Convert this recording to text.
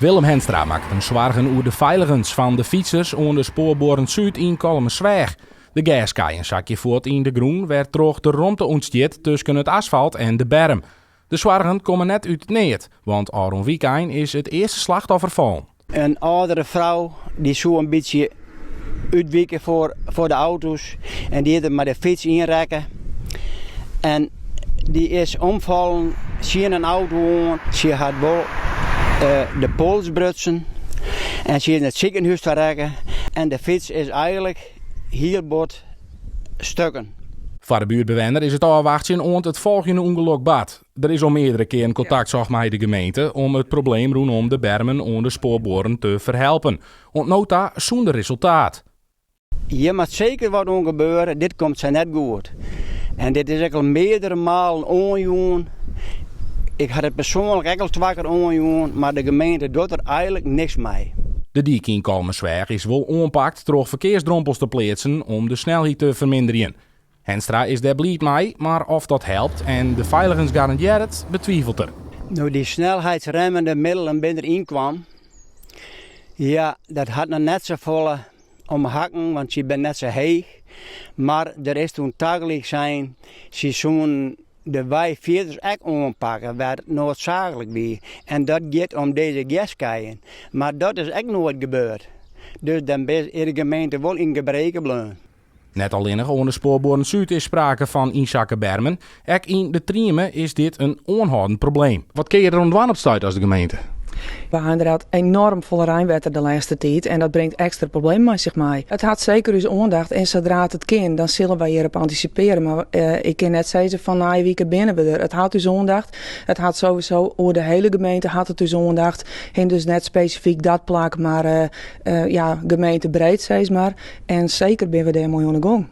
Willem Henstra makket him soargen oer de feiligens fan de fytsers oan de Spoarbuorren Súd yn Kollumersweach. De gerskeien sakje fuort yn de grûn wêrtroch der romte ûntstiet tusken it asfalt en de berm. De soargen komme net út it neat, want ôfrûne wykein is it earste slachtoffer fallen. In âldere frou dy soe in bytsje útwike foar de auto's en dy is der mei de fyts ynrekke. En dy is omfallen tsjin in auto oan. Sy hat wol de pols brutsen en sy is yn it sikehûs ta rekke. En de fyts is eigenlik hiel bot stukken. Foar de buertbewenner is it ôfwachtsjen oant it folgjende ûngelok bart. Der is al meardere kearen kontakt socht mei de gemeente om it probleem rûnom de bermen oan de Spoarbuorren te ferhelpen. Oant no ta sûnder resultaat. Hjir moat seker wat oan gebeure, dit komt sa net goed. En dit is ek al meardere malen oanjûn. Ik ha it persoanlik ek al twa kear oanjûn, mar de gemeente docht der eigenlik niks mei. De dyk yn Kollumersweach is wol oanpakt troch ferkearsdrompels te pleatsen om de snelheid te ferminderjen. Henstra is dêr bliid mei, mar oft dat helpt en de feiligens garandearret, betwivelt er. No dy snelheidsremmende middelen binne der ynkaam. Ja, dat hat noch net safolle om hakken, want sy binne net sa heech. Mar der is toen tagelyk sein, sy soenen de wei fierders ek oanpakke wêr't it noadsaaklik wie. En dat giet om dizze gerskeien. Mar dat is ek noait gebeurd. Dus dan is de gemeente wol yn gebreke bleaun. Net allinnich oan de Spoarbuorren Súd is sprake fan ynsakke bermen, ek yn De Trieme is dit in oanhâldend probleem. Wat kinne je der oan dwaan op 't stuit as de gemeente? We ha ynderdaad enoarm folle reinwetter de lêste tiid en dat bringt ekstra problemen mei sich mei. It hat seker ús oandacht en sadra't it kin, dan sille wy hjirop antisipearje. Mar ik kin net sizze fan nije wike binne we der. It hat ús oandacht. It hat sowieso oer de hiele gemeente hat it ús oandacht. En dus net spesifyk dat plak, mar ja, gemeentebreed sis mar. En seker binne we dêrmei oan de gong.